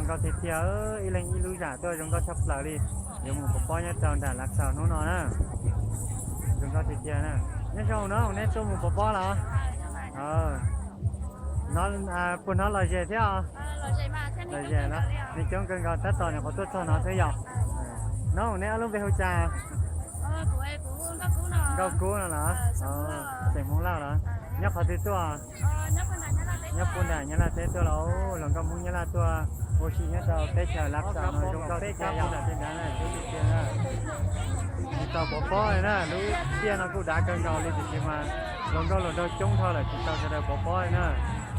Nkauj tiag tiag, ib leeg ib lub zam tuaj zoo nkauj tshaj plaws li. Yuav mus pov pob nyob rau nram Lav Xaus hnub no na. Zoo nkauj tiag tiag na. Nyob zoo no, neb tuaj mus pov pob los? Puas hnov lom zem thiab os? Lom zem na, neeg coob kawg nkaus, tab tom nyuam qhuav tuaj txog no xwb yom. No neb ob lub npe hu cas? Nkauj Kub no los? Xeem Hmoob Lauj los? Nyob qhov twg tuaj? Nyob puag nram Nyab Laj teb tuaj los? Hluas nkauj Hmoob Nyab Laj tuaj ua si nyob rau teb chaws Lav Xaus no zoo nkauj tiag tiag yom. Tsis tau pov pob li na, lub tiaj no kuj dav kawg nkaus li tiam sis mas hluas nkauj hluas nraug coob dhau lawm tsis tau sawv daws pov pob li na.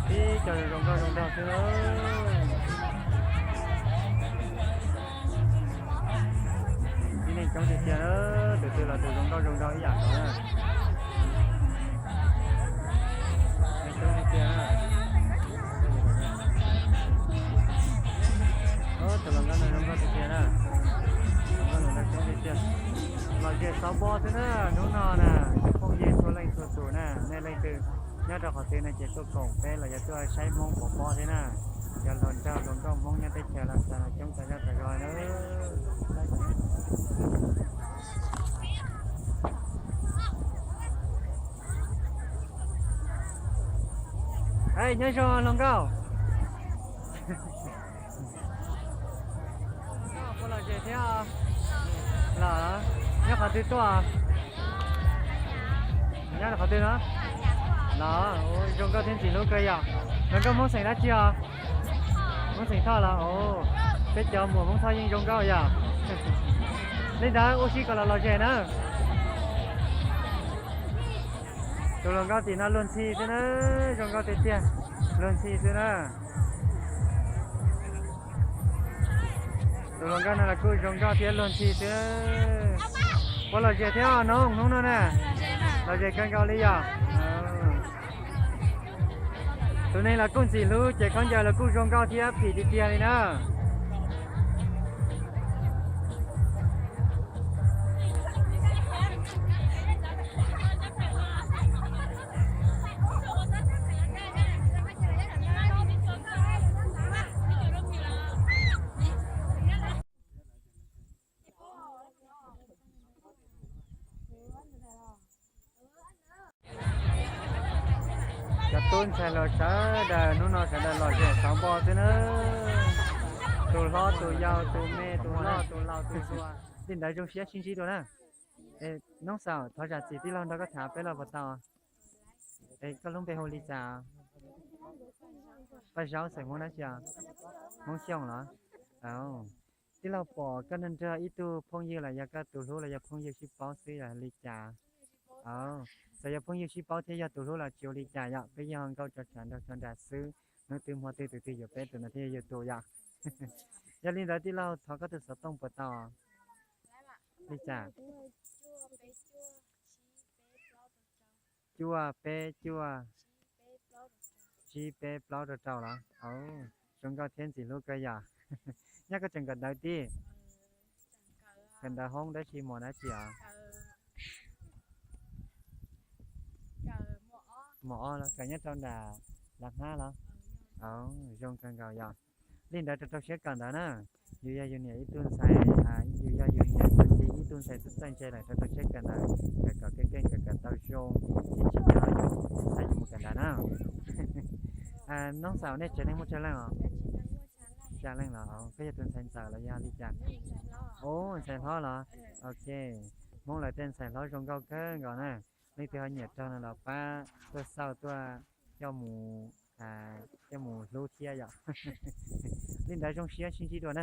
Tib co zoo nkauj zoo nraug xwb. Tib neeg coob tiag tiag na, tus twg los tus zoo nkauj zoo nraug ib yam nkaus na. Neeg coob tiag tiag na. Tus hluas nkauj no zoo nkauj tiag tiag na. Hluas nkauj hluas nraug coob tiag tiag. Lom zem xov npo xwb na, hnub no na, cov phooj ywg txhua leej txhua tus na, nej leej twg nyob rau qhov twg no ces tuaj koom peb los yog tuaj saib Hmoob pov pob thiab na. Cov hluas nraug hluas nkauj Hmoob nyob teb chaws Lav Xaus no coob tas zog tas zog na. Nyob zoo hluas nkauj. Puas lom zem thiab? Los, nyob qhov twg tuaj? Nyob qhov twg no? Los, zoo nkauj thiab ntxim hlub kawg yom. Hluas nkauj Hmoob xeem dab tsi os? Hmoob xeem Thoj los? Peb cov muam Hmoob Thoj yeej zoo nkauj yom. Li ntawd ua si kom los lom zem na. Tus hluas nkauj tim no luag ntxhi xwb na, zoo nkauj tiag tiag, luag ntxhi xwb na. Tus hluas nkauj no los kuj zoo nkauj thiab luag ntxhi xwb. Puas lom zem thiab no hnub no na? Lom zem kawg nkaus li yom. Tus neeg los kuj ntxim hlub ces khaub ncaws los kuj zoo nkauj thiab phim tiag tiag li na. Cov tub ntxhais hluas sawv daws hnub no sawv daws lom zem xov npo xwb na. Tus hlob tus yau tus me tus loj tus laus tus hluas. Li ntawd zoo siab sib ntsib dua na. Noob Xaum, thov zam txim tij laug nrog koj tham peb los puas tau? Es koj lub npe hu li cas? Paj Zaub, xeem Hmoob dab tsi os? Hmoob Xyooj los? Tij laug pom koj nrog ib tug phooj ywg los yog koj tus hlub los yog phooj ywg sib paub xwb yog li cas? Txawm yog phooj ywg sib paub thiab yog tus hlub los tsis ua li cas yom, peb yog nkauj tso tshav nraug tso nras xwb, hnub twg hmo twg tus twg yuav peb tus no thiaj yog yus tus yom. Yog li ntawd tij laug thov koj tus xov tooj puas tau? Li cas? Cuaj peb cuaj tsib peb plaub rau rau los? Zoo nkauj thiab ntxim hlub kawg yom. Nyob koj tseem kawm ntawv tij? Kawm ntawv hoob dab tsi mos dab tsi os? Mos ob los kawm nyob rau nram Lav Hmab los? Zoo kawg nkaus yom. Li ntawd rau rau siab kawm ntawv na. Yus yog yus niam ib tug ntxhais, yus yog yus niam yus txiv ib tug ntxhais txawj ntse lawm rau rau siab kawm ntawv, kawm kom keej keej kawm kom tau zoo, tsis tsis nyob yus ntxhais yus mus kawm ntawv na. Noob Xaum, nej tsev neeg muaj tsawg leej os? Xya leej los? Koj yog tus ntxhais ntxawm los yog li cas? Ub, ntxhais hlob los? Ok, Hmoob lawv tej ntxhais hlob zoo nkauj kawg nkaus na. Leej twg ho nyiam raug no los pab tuaj xauj tuaj coj mus, coj mus hlub thiab yom. Li ntawd zoo siab sib ntsib dua na.